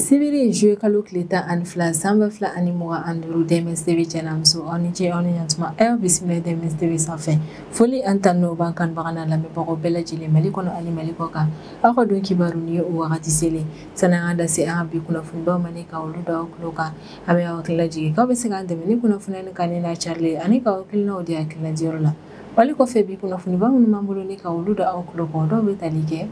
Sibiri juillet kalo tile 12 san 2025 DMS TV cɛnamuso aw ni ce aw ni ɲantuma aw bisimila DMS TV sanfɛ. Foli an tan n'o b'an kanubaga n'a lamɛnbagaw bɛɛ lajɛlen Mali kɔnɔ ani Mali kɔ kan. Aw ka don kibaru ni ye o wagati selen. Sani an ka da se an ka bi kunnafonibaw ma ni ka olu da aw tulo kan. An bɛ aw hakili lajigin k'aw bɛ se k'an dɛmɛ ni kunnafoniya ni kanni n'a carili ye ani k'aw hakilinaw di hakilina diyɔrɔ la. Wali kɔfɛ bi kunnafoniba minnu b'an bolo ni ka olu da aw tulo kan, dɔw bɛ tali kɛ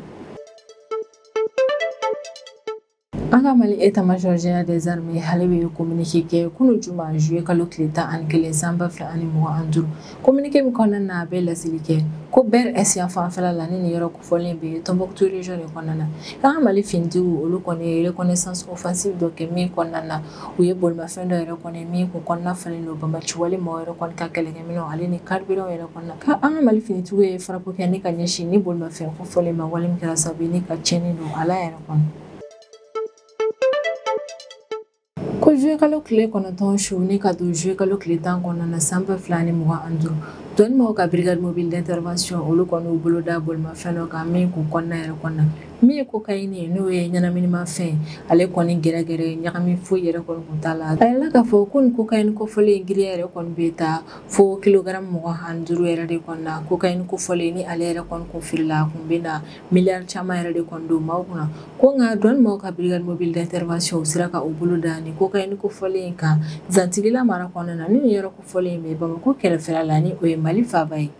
an ka Mali état-major général des armées ale bɛ communiqué kɛ kunu juma juillet kalo tile 11 san 2025. Communiqué min kɔnɔna na a bɛ laseli kɛ ko Ber Est yan fanfɛla la ni nin yɔrɔ kofɔlen bɛ Tombouctou région de kɔnɔna na. K'an ka Mali finitigiw olu kɔni ye reconnaissance offensive dɔ kɛ min kɔnɔna na u ye bolimafɛn dɔ yɛrɛ kɔni min kun kɔnɔna falen don banbaanciwale maaw yɛrɛ kɔni ka kɛlɛkɛminɛnw ale ni carburant yɛrɛ kɔnɔna. K'an ka Mali finitigiw ye frappe kɛ ni ka ɲɛsin ni bolimafɛn kofɔlen ma wale min kɛra sababu ye ni ka tiɲɛni don a la yɛrɛ kɔnɔ. Ko juillet kalo tile 9 su ni ka don juillet kalo tile 10 kɔnɔna na san 2025 douane maaw ka brigade mobile d'intervention olu kɔni y'u bolo da bolimafɛn dɔ kan min kun kɔnɔna yɛrɛ kɔnɔna min ye cocaïne ye n'o ye ɲɛnaminimafɛn ale kɔni gɛrɛgɛrɛ ɲagami foyi yɛrɛ kɔni kun t'a la. A yirala k'a fɔ ko nin cocaïne kofɔlen giriya yɛrɛ kɔni bɛ taa fo kilogramme 25 yɛrɛ de kɔnɔna. Cocaïne kofɔlen ni ale yɛrɛ kɔni kun filila a kun bɛ na miliyari caman yɛrɛ de kɔni don maaw kunna. Ko nka douane maaw ka brigade mobile d'intervention u sera ka u bolo da ni cocaïne kofɔlen in kan Zantigila mara kɔnɔna na ni nin yɔrɔ kofɔlen bɛ Bamakɔ kɛrɛfɛla la ni o ye Mali faaba ye.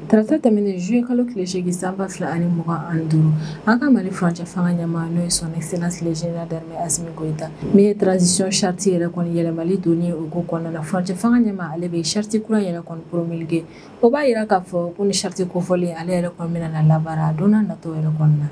Tarata tɛmɛnen juillet kalo tile 8 san 2025 an ka Mali furancɛ fanga ɲɛmaa n'o ye son excellence le général d'armée Assimi Goïta min ye transition charte yɛrɛ kɔni yɛlɛmali donni o ko kɔnɔna na furancɛ fanga ɲɛmaa ale bɛ charte kura yɛrɛ kɔni promulguer. O b'a yira k'a fɔ ko ni charte kofɔlen ale yɛrɛ kɔni bɛna na labaara don n'a nataw yɛrɛ kɔnɔna.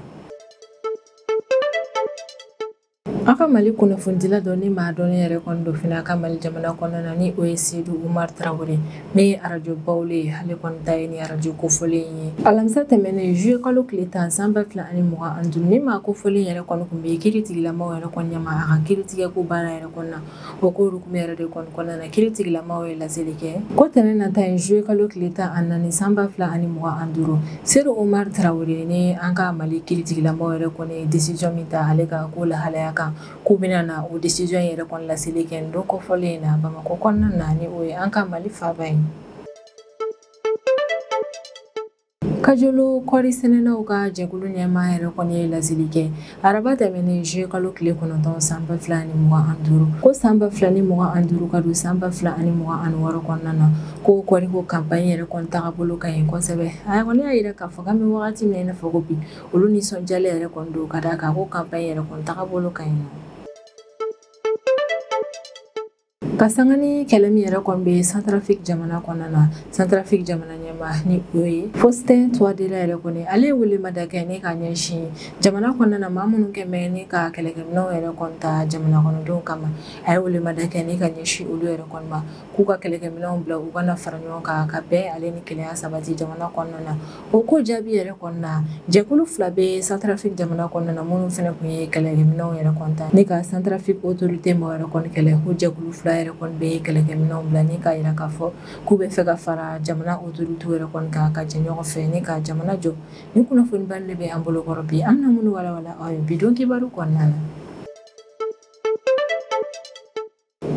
An ka Mali kunnafonidila dɔ ni maa dɔnnen yɛrɛ kɔni don fana a ka Mali jamana kɔnɔna na ni o ye Seydou Oumar Traoré min ye arajo Bawule ye ale kɔni ta ye ni arajo kofɔlen ye. Alamisa tɛmɛnen juillet kalo tile 10 san 2025 ni maa kofɔlen yɛrɛ kɔni kun bɛ kiiritigilamaw yɛrɛ kɔni ɲɛma a ka kiiritigɛ ko baara yɛrɛ kɔnɔna. O ko hukumu yɛrɛ de kɔni kɔnɔna na kiiritigilamaw ye laseli kɛ ko tɛnɛn nata ye juillet kalo tile 14 san 2025 Seydou Oumar Traoré ni an ka Mali kiiritigilamaw yɛrɛ kɔni ye décision min ta ale ka ko lahalaya kan k'u bɛna na o décision yɛrɛ kɔni laseli kɛ nin don kofɔlen in na Bamakɔ kɔnɔna na ni o ye an ka Mali faaba ye. Kajolo kɔɔri sɛnɛnaw ka jɛkulu ɲɛmaa yɛrɛ kɔni ye laseli kɛ araba tɛmɛnen juillet kalo tile 9 san 2025 ko san 2025 ka don san 2026 kɔnɔna na ko kɔɔriko campagne yɛrɛ kɔni tagabolo ka ɲi kosɛbɛ. A kɔni y'a yira k'a fɔ k'an bɛ wagati min na i n'a fɔ ko bi olu nisɔndiyalen yɛrɛ kɔni don ka d'a kan ko campagne yɛrɛ kɔni tagabolo ka ɲi nɔ. Ka sanga ni kɛlɛ min yɛrɛ kɔni bɛ Centrafrique jamana kɔnɔna na, Centrafrique jamana ɲɛmaa ni o ye Faustin Touadéra yɛrɛ kɔni ale ye welemada kɛ ni ka ɲɛsin jamana kɔnɔna na maa minnu kɛn bɛ ni ka kɛlɛkɛminɛnw yɛrɛ kɔni ta jamana kɔnɔdenw kama. A ye welemada kɛ ni ka ɲɛsin olu yɛrɛ kɔni ma k'u ka kɛlɛkɛminɛnw bila u kana fara ɲɔgɔn kan ka bɛn ale ni kelenya sabati jamana kɔnɔna na. O ko jaabi yɛrɛ kɔni na jɛkulu fila bɛ Centrafrique jamana kɔnɔna na minnu fana kun ye kɛlɛkɛminɛnw yɛrɛ kɔni ta ni ka Centrafrique autorité maaw yɛrɛ kɔni kɛlɛ. Ko jɛkulu fila yɛrɛ kɔni bɛ kɛlɛkɛminɛnw bila ni k'a yira k'a fɔ k'u bɛ fɛ ka fara jamana autorité yɛrɛ kɔni kan ka jɛ ɲɔgɔn fɛ ni ka jamana jɔ. Ni kunnafoniba de bɛ an bolo kɔrɔ bi an bɛna minnu walawala aw ye bi don kibaru kɔnɔna na.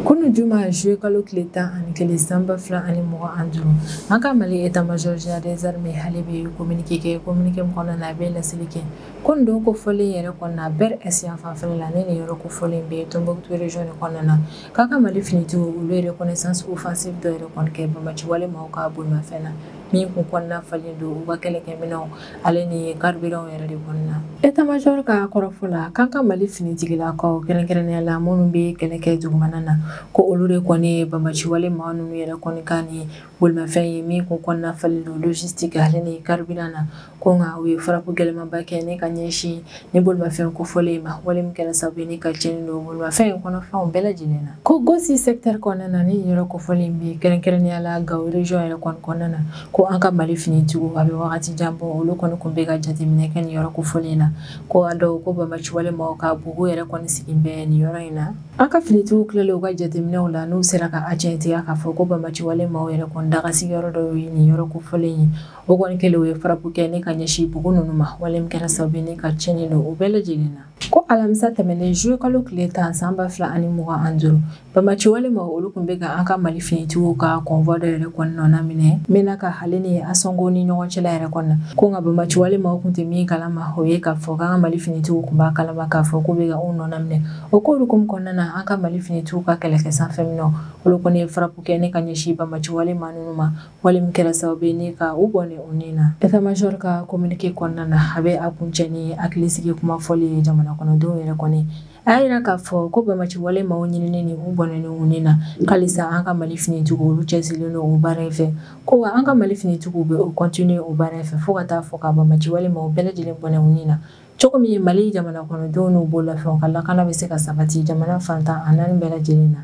Kunu juma juillet kalo tile 11 san 2025 an ka Mali état-major général des armées ale bɛ communiqué kɛ communiqué min kɔnɔna na a bɛ laseli kɛ ko nin don kofɔlen yɛrɛ kɔnɔna na Ber Est yan fanfɛla la ni nin yɔrɔ kofɔlen bɛ Tombouctou région de kɔnɔna na k'a ka Mali finitigiw olu ye reconnaissance offensive dɔ yɛrɛ kɔni kɛ banbaanciwale maaw ka bolimafɛn na min kun kɔnɔna falen don u ka kɛlɛkɛminɛnw ale ni carburant yɛrɛ de kɔnɔna. État-major ka kɔrɔfɔ la k'an ka Mali finitigilakaw kɛrɛnkɛrɛnnenya la minnu bɛ kɛlɛ kɛ dugumana na ko olu de kɔni ye banbaanciwale maa ninnu yɛrɛ kɔni kan ni bolimafɛn ye min kun kɔnɔna falen don logistique ale ni carburant na. Ko nka u ye frappe gɛlɛmanba kɛ ni ka ɲɛsin ni bolimafɛn kofɔlen ma wale min kɛra sababu ye ni ka tiɲɛni don bolimafɛn in kɔnɔfɛnw bɛɛ lajɛlen na. Ko Gosi secteur kɔnɔna na ni yɔrɔ kofɔlen bɛ kɛrɛnkɛrɛnnenya la Gao région yɛrɛ kɔni kɔnɔna na Ko an ka Mali finitigiw a bɛ wagati jan bɔ, olu kɔni kun bɛ ka jateminɛ kɛ nin yɔrɔ kofɔlen na. Ko a dɔw ko banbaanciwale maaw ka bugu yɛrɛ kɔni sigi bɛ nin yɔrɔ in na. An ka finitigiw tilalen u ka jateminɛw la, n'u sera ka a tiɲɛtigiya k'a fɔ ko banbaanciwale maaw yɛrɛ kɔni daga sigiyɔrɔ dɔ ye nin yɔrɔ kofɔlen ye. O kɔni kɛlen, u ye frappe kɛ ne ka ɲɛsin bugu ninnu ma, wale min kɛra sababu ye ne ka tiɲɛni don o bɛɛ lajɛlen na. Ko alamisa tɛmɛnen juillet kalo tile 10 san 2025, banbaanciwale maaw olu kun bɛ ka an ka Mali finitigiw ka convoi dɔ yɛrɛ kɔni nɔna minɛ Menaka ale ni Asongo ni ɲɔgɔn cɛla yɛrɛ kɔni na. Ko nka banbaanciwale maaw kun tɛ min kalama, o ye k'a fɔ k'an ka Mali finitigiw kun b'a kalama k'a fɔ k'u bɛ ka u nɔna minɛ. O ko hukumu kɔnɔna na, an ka Mali finitigiw ka kɛlɛkɛ sanfɛminɛw olu kɔni ye frappe kɛ ne ka ɲɛsin banbaanciwale maa ninnu ma, wale min kɛra sababu ye ne ka u bɔnɛ u ni na. État-major ka communiqué kɔnɔna na, a bɛ a kuncɛ ni hakilisigi kuma fɔli ye jamana kɔnɔdenw yɛrɛ kɔni. A y'a yira k'a fɔ ko banbaanciwale maaw ɲinini ni u bɔnɛni u ni na, halisa an ka Mali finitigiw olu cɛsirilen don o baara in fɛ. Ko wa an ka Mali finitigiw bɛ o continuer o baara in fɛ fo ka taa fɔ ka banbaanciwale maaw bɛɛ lajɛlen bɔnɛ u ni na, cogo min Mali jamana kɔnɔdenw n'u bololafɛnw ka lakana bɛ se ka sabati jamana fantan a naani bɛɛ lajɛlen na.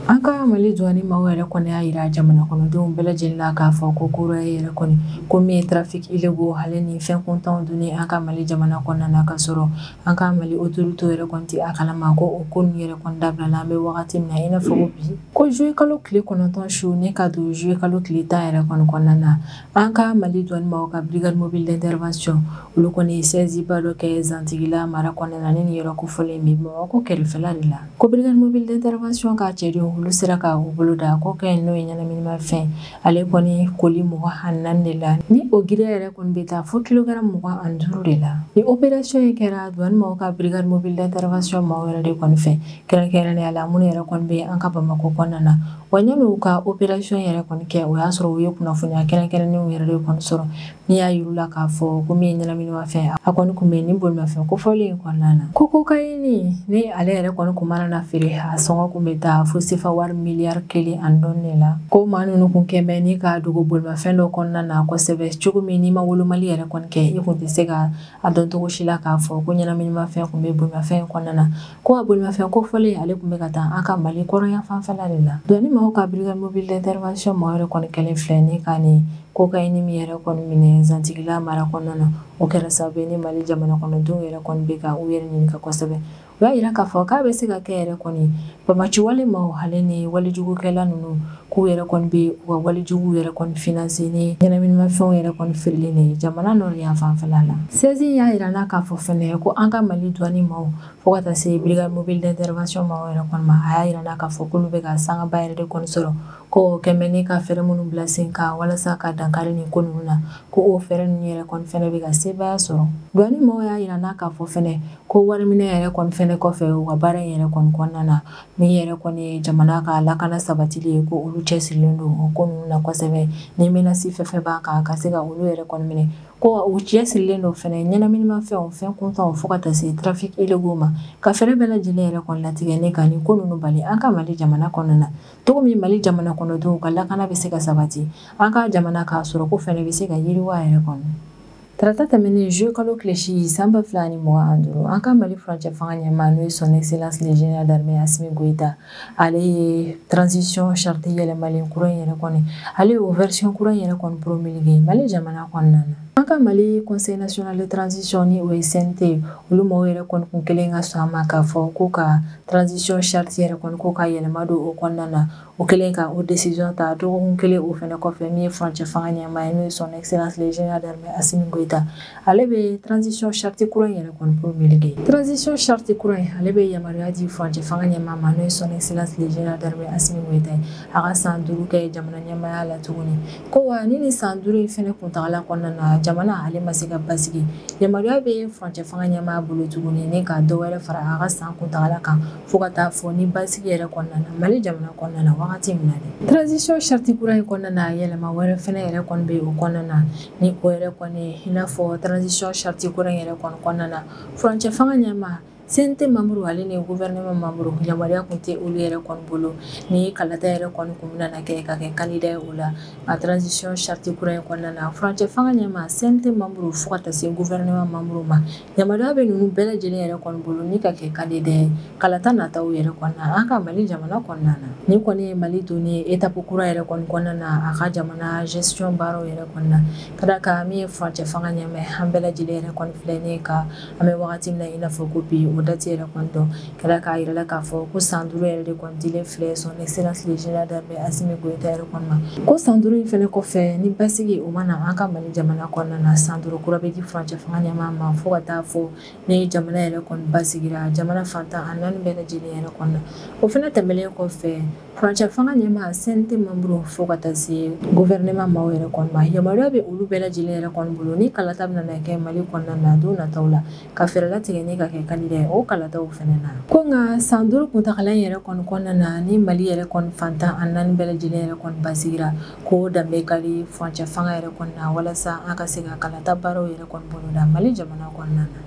An ka Mali douane maaw yɛrɛ kɔni y'a yira jamana kɔnɔdenw bɛɛ lajɛlen na k'a fɔ ko kura ye yɛrɛ kɔni ko min ye trafic illégaux ale ni fɛn kuntanw donni an ka Mali jamana kɔnɔna na, ka sɔrɔ an ka Mali autorité yɛrɛ kɔni tɛ a kalama, ko o ko ninnu yɛrɛ kɔni dabilala an bɛ wagati min na i n'a fɔ ko bi. Ko juillet kalo tile 9 su ne ka don juillet kalo tile 10 yɛrɛ kɔni kɔnɔna na, an ka Mali douane maaw ka brigade mobile d'intervention olu kɔni ye saisie ba dɔ kɛ Zantigila mara kɔnɔna na, ni nin yɔrɔ kofɔlen bɛ Bamakɔ kɛrɛfɛla de la. Ko brigade mobile d'intervention ka cɛdenw olu sera ka u bolo da ko kɛ n'o ye ɲɛnaminimafɛn, ale kɔni koli 24 de la, ni o giriya yɛrɛ kɔni bɛ taa fo kilogaramu 25 de la. Ni opération in kɛra douane maaw ka brigade mobile d'intervention maaw yɛrɛ de kɔni fɛ, kɛrɛnkɛrɛnnenya la minnu yɛrɛ kɔni bɛ an ka Bamakɔ kɔnɔna na. Wa yanni u ka opération yɛrɛ kɔni kɛ, o y'a sɔrɔ u ye kunnafoniya kɛrɛnkɛrɛnnenw yɛrɛ de kɔni sɔrɔ, n'i y'a yir'u la k'a fɔ ko min ye ɲɛnaminimafɛn, a kɔni kun bɛ nin bolimafɛn kofɔlen in kɔnɔna na. Ko cocaïne ni ale yɛrɛ kɔni kun mana na feere, a sɔngɔ kun bɛ taa fo sefa wari miliyari 1 ani dɔɔni de la. Ko maa ninnu kun kɛn bɛ ni ka dogo bolimafɛn dɔ kɔnɔna na kosɛbɛ, cogo min n'i ma wolomali yɛrɛ kɔni kɛ, i kun tɛ se ka a dɔn cogo si la k'a fɔ ko ɲɛnaminimafɛn kun bɛ bolimafɛn in kɔnɔna na. Ko a bolimafɛn kofɔlen ale kun bɛ ka taa an ka Mali kɔrɔnya fanfɛla de la. Douane maaw ka brigade mobile d'intervention maaw yɛrɛ kɔni kɛlen filɛ ni ka nin cocaïne min yɛrɛ kɔni minɛ Zantigila mara kɔnɔna na, o kɛra sababu ye ni Mali jamana kɔnɔdenw yɛrɛ kɔni bɛ ka u yɛrɛ ɲininka kosɛbɛ. U y'a yira k'a fɔ k'a bɛ se ka kɛ yɛrɛ kɔni banbaanciwale maaw ale ni walejugukɛla ninnu k'u yɛrɛ kɔni bɛ u ka walejuguw yɛrɛ kɔni financer ni ɲɛnaminimafɛnw yɛrɛ kɔni feereli de ye jamana nord yan fanfɛla la. Saisie y'a yira n na k'a fɔ fɛnɛ ko an ka Mali douane maaw fo ka taa se brigade mobile d'intervention maaw yɛrɛ kɔni ma, a y'a yira n na k'a fɔ k'olu bɛ ka sangaba yɛrɛ de kɔni sɔrɔ, ko kɛn bɛ ne ka fɛɛrɛ minnu bila sen kan walasa ka dankari nin ko ninnu na, ko o fɛɛrɛ ninnu yɛrɛ kɔni fɛnɛ bɛ ka sebaaya sɔrɔ. Douane maaw y'a yira n na k'a fɔ fɛnɛ ko wariminɛ yɛrɛ kɔni fɛnɛ kɔfɛ u ka baara in yɛrɛ kɔni kɔnɔna na, min yɛrɛ kɔni ye jamana ka lakana sabatili ye, ko olu cɛsirilen don o ko ninnu na kosɛbɛ, ni menace fɛn fɛn b'a kan ka se ka olu yɛrɛ kɔni minɛ. Ko u cɛsirilen don fɛnɛ ɲɛnaminimafɛnw fɛn kuntanw fo ka taa se trafic illégaux ma, ka fɛɛrɛ bɛɛ lajɛlen yɛrɛ kɔni latigɛ ne ka nin ko ninnu bali an ka Mali jamana kɔnɔna na, cogo min Mali jamana kɔnɔdenw ka lakana bɛ se ka sabati, an ka jamana k'a sɔrɔ ko fɛnɛ bɛ se ka yiriwa yɛrɛ kɔnɔ. Tarata tɛmɛnen juillet kalo tile si san 2025, an ka Mali furancɛ fanga ɲɛmaa, n'o ye Son Excellence le général d'armée Assimi Goïta, ale ye transition charte yɛlɛmalen kura in yɛrɛ kɔni, ale y'o version kura in yɛrɛ kɔni promulguer Mali jamana kɔnɔna na. An ka Mali Conseil national de transition, ni o ye CNT, olu maaw yɛrɛ kɔni kun kelen ka sɔn a ma k'a fɔ ko ka transition charte yɛrɛ kɔni ko ka yɛlɛma don o kɔnɔna na. O kɛlen ka o décision ta, dɔgɔkun kelen o fɛnɛ kɔfɛ, min ye furancɛ fanga ɲɛmaa ye, n'o ye Son Excellence le général d'armée Assimi Goïta, ale bɛ transition charte kura in yɛrɛ kɔni promulguer. Transition charte kura in, ale bɛ yamaruya di furancɛ fanga ɲɛmaa ma, n'o ye Son Excellence le général d'armée Assimi Goïta ye, a ka san 5 kɛ jamana ɲɛmaaya la tuguni. Ko wa ni san 5 in fɛnɛ kuntagala kɔnɔna na, jamana ale ma se ka basigi, yamaruya bɛ furancɛ fanga ɲɛmaa bolo tuguni ni ka dɔ wɛrɛ fara a ka san kuntagala kan fo ka taa fɔ ni basigi yɛrɛ kɔnɔna na Mali jamana kɔnɔna na wagati min na dɛ. Transition charte kura in kɔnɔna na, yɛlɛma wɛrɛ fɛnɛ yɛrɛ kɔni bɛ o kɔnɔna na, ni o yɛrɛ kɔni i n'a fɔ transition charte kura in yɛrɛ kɔni kɔnɔna na, furancɛ fanga ɲɛmaa CNT membre ale ni gouvernement membre yamaruya kun tɛ olu yɛrɛ kɔni bolo ni kalata yɛrɛ kɔni kun bɛna kɛ ka kɛ candidat ye o la. A transition charte kura in kɔnɔna na, furancɛ fanga ɲɛmaa, CNT membre fo ka taa se gouvernement membre ma, yamaruya bɛ ninnu bɛɛ lajɛlen yɛrɛ kɔni bolo ni ka kɛ candidat ye kalata nataw yɛrɛ kɔnɔna an ka Mali jamana kɔnɔna na. Ni kɔni ye Mali donnen étape kura yɛrɛ kɔni kɔnɔna na, a ka jamana gestion baaraw yɛrɛ kɔnɔna ka d'a kan min ye furancɛ fanga ɲɛmaa, an bɛɛ lajɛlen yɛrɛ kɔni filɛ ne ka an bɛ wagati min na i n'a fɔ ko bi, o date yɛrɛ kɔni dɔn ka d'a kan a yirala k'a fɔ ko san 5 yɛrɛ de kɔni dilen filɛ son excellence le général d'armée Assimi Goïta yɛrɛ kɔni ma, ko san 5 in fɛnɛ kɔfɛ ni basigi o ma na an ka Mali jamana kɔnɔna na, san 5 kura bɛ di furancɛ fanga ɲɛmaa ma fo ka taa fɔ ni jamana yɛrɛ kɔni basigira jamana fantan a 4 bɛɛ lajɛlen yɛrɛ kɔni na. O fɛnɛ tɛmɛnen kɔfɛ, furancɛ fanga ɲɛmaa, CNT membre fo ka taa se gouvernement maaw yɛrɛ kɔni ma, yamaruya bɛ olu bɛɛ lajɛlen yɛrɛ kɔni bolo ni kalata bɛna kɛ Mali kɔnɔna na don nataw la, ka fɛɛrɛ latigɛ ni ka kɛ candidat ye o kalataw fɛnɛ na. Ko nka san 5 kuntagala in yɛrɛ kɔni kɔnɔna na, ni Mali yɛrɛ kɔni fantan a 4 bɛɛ lajɛlen yɛrɛ kɔni basigira, ko danbe kari furancɛ fanga yɛrɛ kɔni na walasa an ka se ka kalata baaraw yɛrɛ kɔni boloda Mali jamana kɔnɔna na.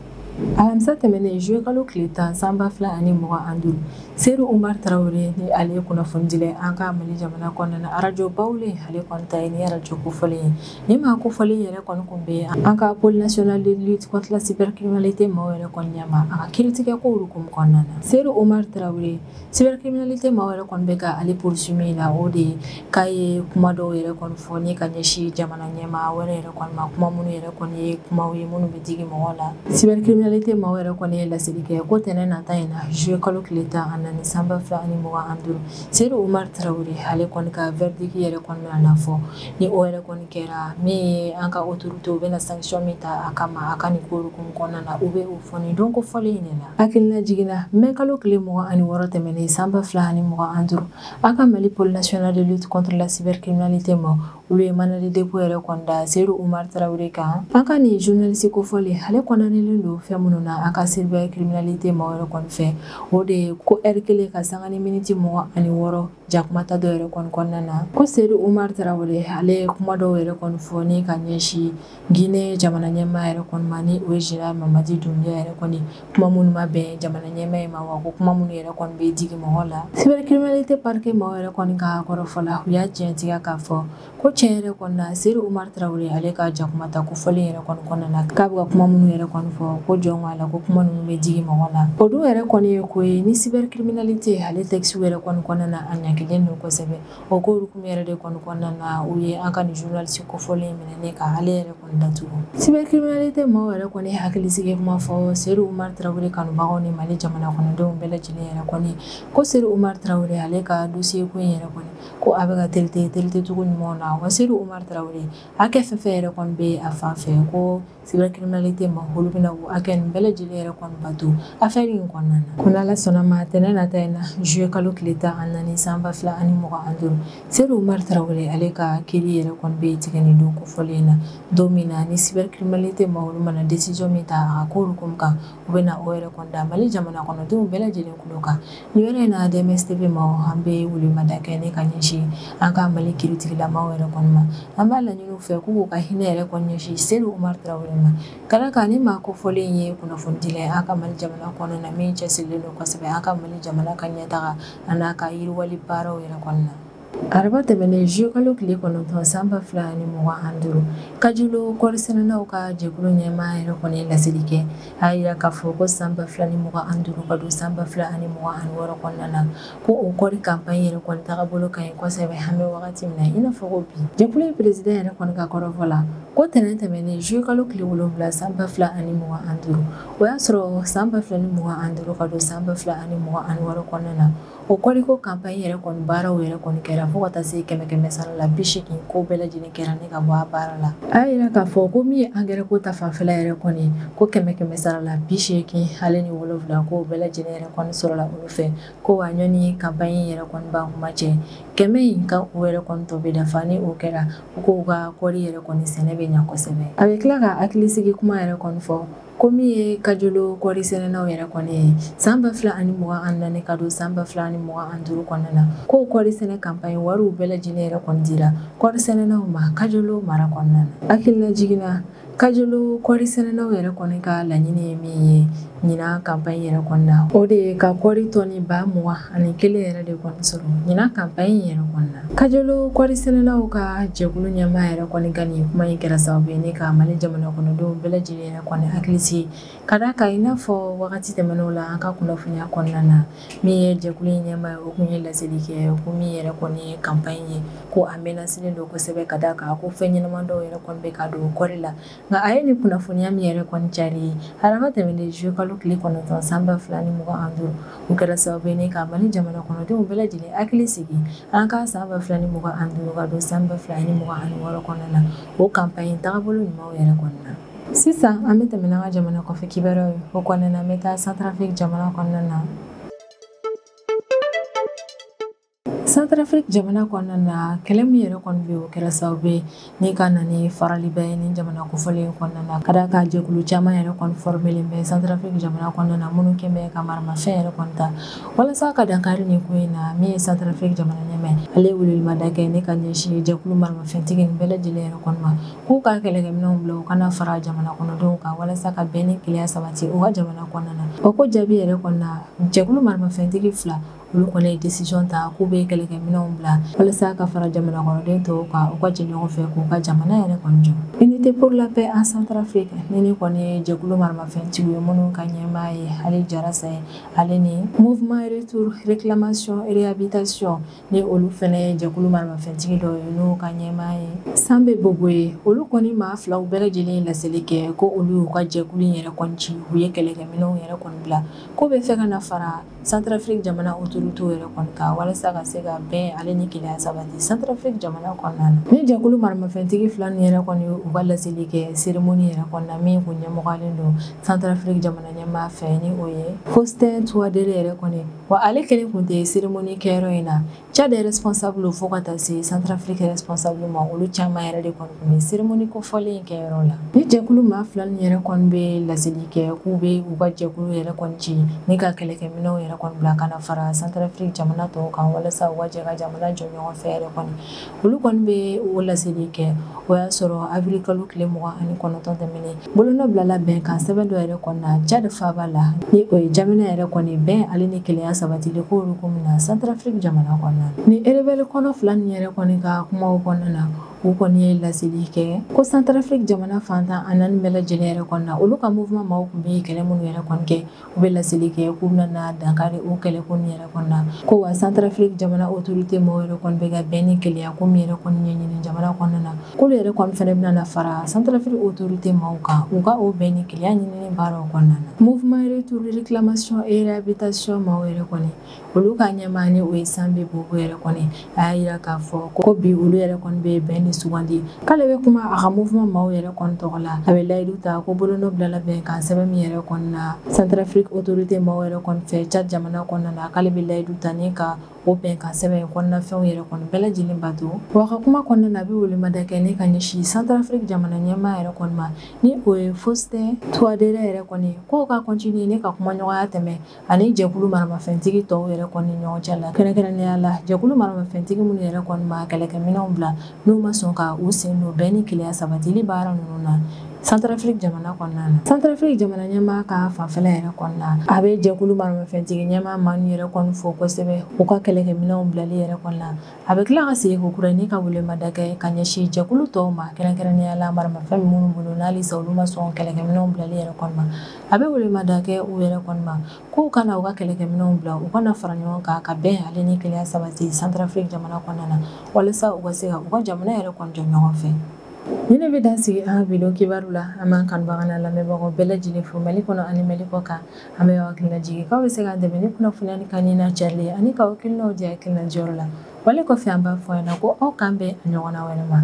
Alamisa tɛmɛnen juillet kalo tile 10 san 2025, Seydou Oumar Traoré ni ale ye kunnafonidila an ka Mali jamana kɔnɔna na, arajo Bawule ale kɔni ta ye ni arajo kofɔlen ye. Ni maa kofɔlen yɛrɛ kɔni kun bɛ an ka pôle national de lutte contre la cybercriminalité maaw yɛrɛ kɔni ɲɛma a ka kiiritigɛ kow hukumu kɔnɔna na. Seydou Oumar Traoré, cybercriminalité maaw yɛrɛ kɔni bɛ ka ale poursuivre min na, o de ye k'a ye kuma dɔw yɛrɛ kɔni fɔ ni ka ɲɛsin jamana ɲɛmaa wɛrɛ yɛrɛ kɔni ma, kuma minnu yɛrɛ kɔni ye kumaw ye minnu bɛ digi mɔgɔ la. Cybercriminalité maaw yɛrɛ kɔni ye laseli kɛ ko tɛnɛn nata in na, juillet kalo tile 14 san 2025, Seydou Oumar Traoré ale kɔni ka verdict yɛrɛ kɔni bɛna na fɔ. Ni o yɛrɛ kɔni kɛra min ye, an ka autorité u bɛna sanction min ta a kama a ka nin ko hukumu kɔnɔna na, u bɛ o fɔ nin don kofɔlen in de la. Hakilina jiginna mai kalo tile 26 tɛmɛnen san 2025, an ka Mali pôle national de lutte contre la cybercriminalité ma, olu ye mandat de dépôt yɛrɛ kɔni da Seydou Oumar Traoré kan. An ka nin journaliste kofɔlen, ale kɔnɔnalen don fɛn minnu na an ka cybercriminalité maaw yɛrɛ kɔni fɛ, o de ye ko ɛri 1 ka sanga ni miniti 26 jakumata dɔ yɛrɛ kɔni kɔnɔna na, ko Seydou Oumar Traoré ale ye kuma dɔw yɛrɛ kɔni fɔ ni ka ɲɛsin Guinée jamana ɲɛmaa yɛrɛ kɔni ma, ni o ye général Mamadi Doumbouya yɛrɛ kɔni, kuma minnu ma bɛn jamana ɲɛmaa in ma, wa ko kuma minnu yɛrɛ kɔni bɛ digi mɔgɔ la. Cybercriminalité parquet maaw yɛrɛ kɔni ka kɔrɔfɔ la, u y'a tiɲɛtigiya k'a fɔ ko tiɲɛ yɛrɛ kɔni na, Seydou Oumar Traoré ale ka jakumata kofɔlen yɛrɛ kɔni kɔnɔna na, k'a bɛ ka kuma minnu yɛrɛ kɔni fɔ, ko jɔn a la ko kuma ninnu bɛ digi mɔgɔ la. O dun yɛrɛ kɔni ye ko ye ni cybercriminalité ale texte yɛrɛ kɔni kɔnɔna na, a ɲangilen don kosɛbɛ. O ko hukumu yɛrɛ de kɔni kɔnɔna na, u ye an ka nin journaliste kofɔlen minɛ ne ka ale yɛrɛ kɔni datugu. Cybercriminalité maaw yɛrɛ kɔni hakili sigi kuma fɔ Seydou Oumar Traoré kanubagaw ni Mali jamana kɔnɔdenw bɛɛ lajɛlen yɛrɛ kɔni, ko Seydou Oumar Traoré ale ka dossier ko in yɛrɛ kɔni, ko a bɛ ka traité cogo ɲumanw na, wa Seydou Oumar Traoré hakɛ fɛn fɛn yɛrɛ kɔni bɛ a fan fɛ, ko cybercriminalité ma olu bɛna o hakɛ nin bɛɛ lajɛlen yɛrɛ kɔni bato affaire in kɔnɔna na. Ko n'Ala sɔnna ma, tɛnɛn nata in na, juillet kalo tile 14 san 2025, Seydou Oumar Traoré ale ka kiiri yɛrɛ kɔni bɛ tigɛ nin don kofɔlen in na, don min na ni cybercriminalité ma olu mana décision min ta a ka ko hukumu kan, u bɛna o yɛrɛ kɔni da Mali jamana kɔnɔdenw bɛɛ lajɛlen kulo kan. Nin yɔrɔ in na, DMSTV ma, an bɛ welemada kɛ ne ka ɲɛsin an ka Mali kiiritigilamaw yɛrɛ kɔni ma. An b'a laɲini u fɛ k'u ka hinɛ yɛrɛ kɔni ɲɛsin Seydou Oumar Traoré ma, ka d'a kan ni maa kofɔlen ye kunnafonidila ye an ka Mali jamana kɔnɔna na min cɛsirilen don kosɛbɛ an ka Mali jamana ka ɲɛtaga a n'a ka yiriwali baaraw yɛrɛ kɔni na. Araba tɛmɛnen juillet kalo tile 9 san 2025, Kajolo kɔɔrisɛnɛnaw ka jɛkulu ɲɛmaa yɛrɛ kɔni ye laseli kɛ. A y'a yira k'a fɔ ko san 2025 ka don san 2026 kɔnɔna na, ko o kɔɔri campagne yɛrɛ kɔni tagabolo ka ɲi kosɛbɛ an bɛ wagati min na i n'a fɔ ko bi. Jɛkulu in président yɛrɛ kɔni ka kɔrɔfɔ la, ko tɛnɛn tɛmɛnen juillet kalo tile 7 san 2025, o y'a sɔrɔ san 2025 ka don san 2026 kɔnɔna na, o kɔɔriko campagne yɛrɛ kɔni baaraw yɛrɛ kɔni kɛra fo ka taa se 100% la 80, ko bɛɛ lajɛlen kɛra ne ka bɔ a baara la. A y'a yira k'a fɔ ko min ye angɛrɛ ko ta fanfɛla yɛrɛ kɔni, ko 100% la 87, ko bɛɛ lajɛlen yɛrɛ kɔni sɔrɔla olu fɛ, ko wa ɲɔni campagne yɛrɛ kɔni ban kuma cɛ, 100 in ka o yɛrɛ kɔni tɔ bɛ dafa. Ni o kɛra, u k'u ka kɔɔri yɛrɛ kɔni sɛnɛ bɛ ɲa kosɛbɛ. A bɛ tila ka hakilisigi kuma yɛrɛ kɔni fɔ ko min ye Kajolo kɔɔrisɛnɛnaw yɛrɛ kɔni ye san 2024 ka don san 2025 kɔnɔna na, ko kɔɔri sɛnɛ campagne wariw bɛɛ lajɛlen yɛrɛ kɔni dira kɔɔrisɛnɛnaw ma Kajolo mara kɔnɔna na. Hakilina jiginna Kajolo kɔɔri sɛnɛnaw yɛrɛ kɔni ka laɲini ye min ye ɲinan campagne yɛrɛ kɔni na, o de ye ka kɔɔri tɔni 21,000 yɛrɛ de kɔni sɔrɔ ɲinan campagne yɛrɛ kɔni na. Kajolo kɔɔri sɛnɛnaw ka jɛkulu ɲɛmaa yɛrɛ kɔni ka nin kuma in kɛra sababu ye ne ka Mali jamana kɔnɔdenw bɛɛ lajɛlen yɛrɛ kɔni hakili sigi ka d'a kan i n'a fɔ wagati tɛmɛnenw la an ka kunnafoniya kɔnɔna na, min ye jɛkulu in ɲɛmaa ye o kun ye laseli kɛ ko min yɛrɛ kɔni ye campagne ye ko a menacelen don kosɛbɛ ka d'a kan ko fɛn ɲɛnama dɔw yɛrɛ kɔni bɛ ka don kɔɔri la. Nka a ye nin kunnafoniya min yɛrɛ kɔni cari araba tɛmɛnen juillet kalo tile 9 san 2025, o kɛra sababu ye ne ka Mali jamana kɔnɔdenw bɛɛ lajɛlen hakili sigi an ka san 2025 ka don san 2026 kɔnɔna na, o campagne tagabolo ɲumanw yɛrɛ kɔnɔna na. Sisan an bɛ tɛmɛ n'an ka jamana kɔfɛ kibaruyaw ye, o kɔnɔna na an bɛ taa Centrafrique jamana kɔnɔna na. Centrafrique jamana kɔnɔna na, kɛlɛ min yɛrɛ kɔni bɛ o kɛra sababu ye ni ka na ni faraliba ye ni jamana kofɔlen kɔnɔna na, ka d'a kan jɛkulu caman yɛrɛ kɔni formelen bɛ Centrafrique jamana kɔnɔna na minnu kɛn bɛ ka maramafɛn yɛrɛ kɔni ta walasa ka dankari nin ko in na. Min ye Centrafrique jamana ɲɛmaa ale ye welewelemada kɛ ne ka ɲɛsin jɛkulu maramafɛntigi nin bɛɛ lajɛlen yɛrɛ kɔni ma k'u ka kɛlɛkɛminɛnw bila u kana fara jamana kɔnɔdenw kan walasa ka bɛn ni kelenya sabati u ka jamana kɔnɔna na. O ko jaabi yɛrɛ kɔni na, jɛkulu maramafɛntigi fila olu kɔni ye décision ta k'u bɛ kɛlɛkɛminɛnw bila walasa ka fara jamana kɔnɔden tɔw kan u ka jɛ ɲɔgɔn fɛ k'u ka jamana yɛrɛ kɔni jɔ. Unité pour la paix en Centrafrique ni kɔni ye jɛkulu maramafɛntigiw ye minnu ka ɲɛmaa ye Ale Jarasa ye, ale ni Mouvement Retour Réclamation et Réhabilitation ni olu fɛnɛ ye jɛkulu maramafɛntigi dɔw ye n'u ka ɲɛmaa ye Sanbe Bobo ye. Olu kɔni maa filaw bɛɛ lajɛlen ye laseli kɛ ko olu y'u ka jɛkulu in yɛrɛ kɔni ci, u ye kɛlɛkɛminɛnw yɛrɛ kɔni bila k'u bɛ fɛ ka na fara Centrafrique jamana autorité yɛrɛ kɔni kan walasa ka se ka bɛn ale ni kelenya sabati Centrafrique jamana kɔnɔna na. Ni jɛkulu maramafɛntigi fila nin yɛrɛ kɔni u ka laseli kɛ cérémonie yɛrɛ kɔnɔna min kun ɲɛmɔgɔlen don Centrafrique jamana ɲɛmaa fɛ ni o ye Faustin Touadéra yɛrɛ kɔni. Wa ale kelen kun tɛ cérémonie kɛyɔrɔ in na, Tchad responsable fo ka taa se Centrafrique responsable ma, olu caman yɛrɛ de kɔni kun bɛ cérémonie kofɔlen in kɛyɔrɔ la. Ni jɛkulu maa fila nin yɛrɛ kɔni bɛ laseli kɛ k'u bɛ u ka jɛkulu yɛrɛ kɔni ci ni ka kɛlɛkɛminɛnw yɛrɛ kɔni bila ka na fara Centrafrique jamana tɔw kan walasa u ka jɛ ka jamana jɔ ɲɔgɔn fɛ yɛrɛ kɔni. Olu kɔni bɛ o laseli kɛ o y'a sɔrɔ avril kalo tile 29 tɛmɛnen bolonɔ bilala bɛnkan sɛbɛn dɔ yɛrɛ kɔni na Tchad faaba la ni o ye jamana yɛrɛ kɔni bɛn ale ni kelenya sabatili ko hukumu na Centrafrique jamana kɔnɔna. Ni rebelle kɔnɔ fila nin yɛrɛ kɔni ka kumaw kɔnɔna na, u kɔni ye laseli kɛ ko Centrafrique jamana fantan a naani bɛɛ lajɛlen yɛrɛ kɔni na, olu ka mouvement maaw kun bɛ kɛlɛ minnu yɛrɛ kɔni kɛ, u bɛ laseli kɛ k'u bɛna na dankari o kɛlɛ ko nin yɛrɛ kɔni na. Ko wa Centrafrique jamana autorité maaw yɛrɛ kɔni bɛ ka bɛn ni kelenya ko min yɛrɛ kɔni ɲɛɲini jamana kɔnɔna na, k'olu yɛrɛ kɔni fɛnɛ bɛna na fara Centrafrique autorité maaw kan u ka o bɛn ni kelenya ɲinini baaraw kɔnɔna na. Mouvement Retour Réclamation et Réhabilitation maaw yɛrɛ kɔni olu ka ɲɛmaa ni o ye Sanbe Bobo yɛrɛ kɔni, a y'a yira k'a fɔ ko bi olu yɛrɛ kɔni bɛ bɛn ni sugandi k'ale bɛ kuma a ka mouvement maaw yɛrɛ kɔni tɔgɔ la. A bɛ layidu ta ko bolonɔ bilala bɛnkan sɛbɛn min yɛrɛ kɔni na Centrafrique autorité maaw yɛrɛ kɔni fɛ Tchad jamana kɔnɔna na, k'ale bɛ layidu ta ni ka o bɛnkan sɛbɛn in kɔnɔna fɛnw yɛrɛ kɔni bɛɛ lajɛlen bato. Wa a ka kuma kɔnɔna na, a bɛ welemada kɛ ne ka ɲɛsin Centrafrique jamana ɲɛmaa yɛrɛ kɔni ma ni o ye Faustin Touadéra yɛrɛ kɔni, k'o ka continuer ne ka kumaɲɔgɔnya tɛmɛ ani jɛkulu maramafɛntigi tɔw yɛrɛ kɔni ɲɔgɔn cɛ la, kɛrɛnkɛrɛnnenya la jɛkulu maramafɛntigi minnu yɛrɛ kɔni ma kɛlɛkɛminɛnw bila n'u ma sɔn ka u sen don bɛn ni kelenya sabatili baara ninnu na Centrafrique jamana kɔnɔna na. Centrafrique jamana ɲɛmaa ka fanfɛla yɛrɛ kɔnɔna, a bɛ jɛkulu maramafɛntigi ɲɛmaa maa ninnu yɛrɛ kɔni fo kosɛbɛ u ka kɛlɛkɛminɛnw bilali yɛrɛ kɔni na. A bɛ tila ka segin ko kura ni ka welemada kɛ ka ɲɛsin jɛkulu tɔw ma, kɛrɛnkɛrɛnnenya la maramafɛn minnu bolo n'halisa olu ma sɔn kɛlɛkɛminɛnw bilali yɛrɛ kɔni ma. A bɛ welemada kɛ u yɛrɛ kɔni ma k'u kana u ka kɛlɛkɛminɛnw bila, u kana fara ɲɔgɔn kan ka bɛn ale ni kelenya sabati Centrafrique jamana kɔnɔna na walasa u ka se ka u ka jamana yɛrɛ kɔni jɔ ɲɔgɔn fɛ. Ni ne bɛ dan sigi an ka bi don kibaru la, an b'an kanubaga n'a lamɛnbagaw bɛɛ lajɛlen fo Mali kɔnɔ ani Mali kɔ kan. An bɛ aw hakilina jigin k'aw bɛ se k'an dɛmɛ ni kunnafoniya ni kan ɲini carilen ye ani k'aw hakilinaw di hakilina jɔyɔrɔ la. Wale kɔfɛ an b'a fɔ aw ɲɛna ko aw k'an bɛn a ɲɔgɔnna wɛrɛ ma.